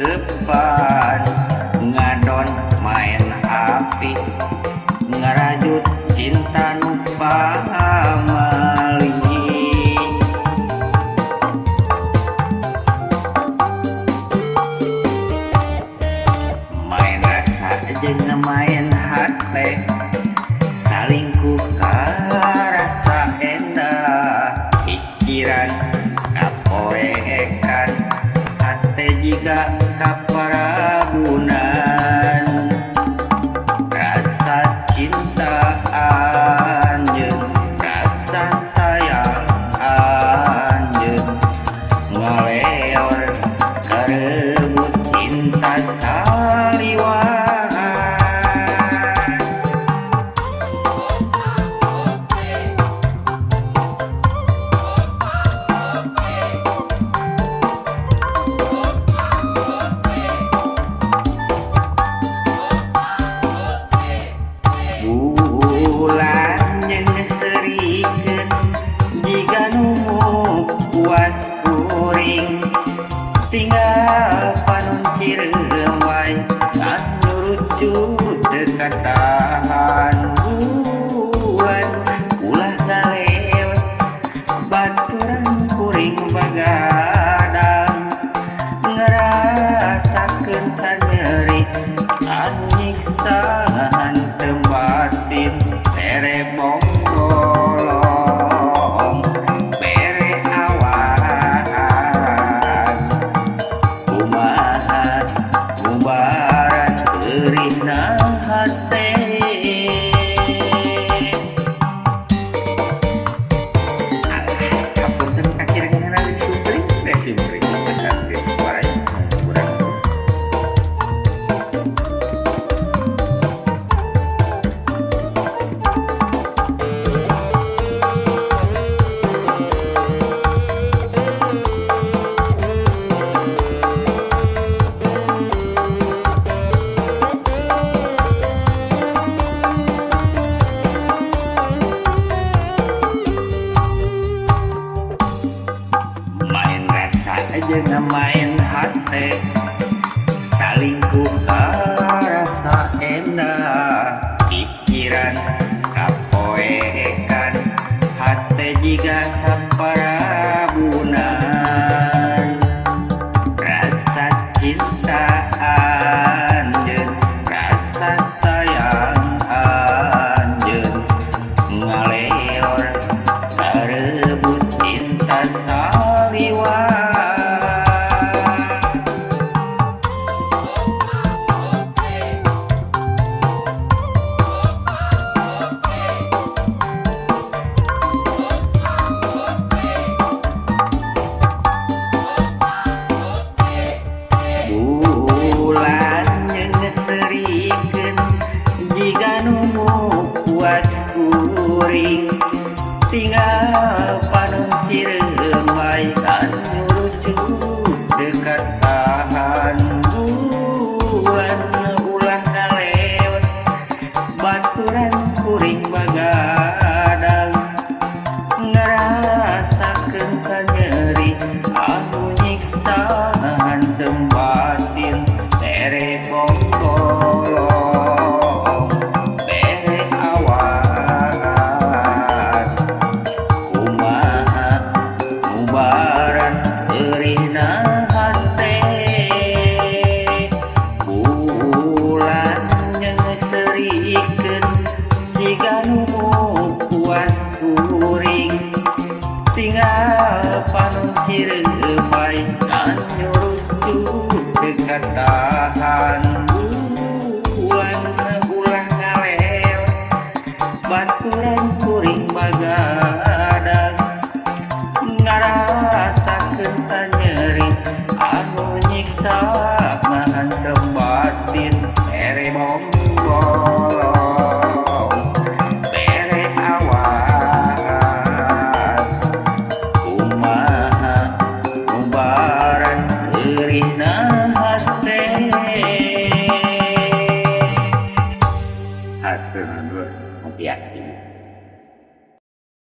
kepan ngadon main api ngarajut cinta nu pamali. Main rasa jeung main hate salingkuh karasa endah pikiran kapoekan hate jiga kaparabunan. Rasa cinta anjeun, rasa sayang anjeun, ngaleor karebut cinta saliwangan. Bulan jeung serikeun jiga nu puas kuring tinggal panon cireum wae anu lucu teu katahan. Bulan ulah ngaleos baturan kuring bagadang ngarasakeun kanyeri anu nyiksa henteu batin bere bonggolong bere awan. Kumaha ngubaran keurihna hate. Hapunten kakirangan disumpring teh simpring jeung main hate salingkuh karasa endah pikiran kapoekan hate jiga kaparabunan. Rasa cinta anjeun, rasa sayang anjeun, ngaleor karebut cinta saliwangan. Bulan jeung serikeun jiga nu puas kuring tinggal panon cireum wae anu lucu teu katahan. Bulan ulah ngaleos baturan kuring bagadang ngarasakeun kanyeri anu nyiksa henteu batin bere bonggolong bere awan. Kumaha ngubaran keurihna hate. Bulan jeung serikeun siga nu puas kuring tinggal panon cireum wae anu lucu teu katahan.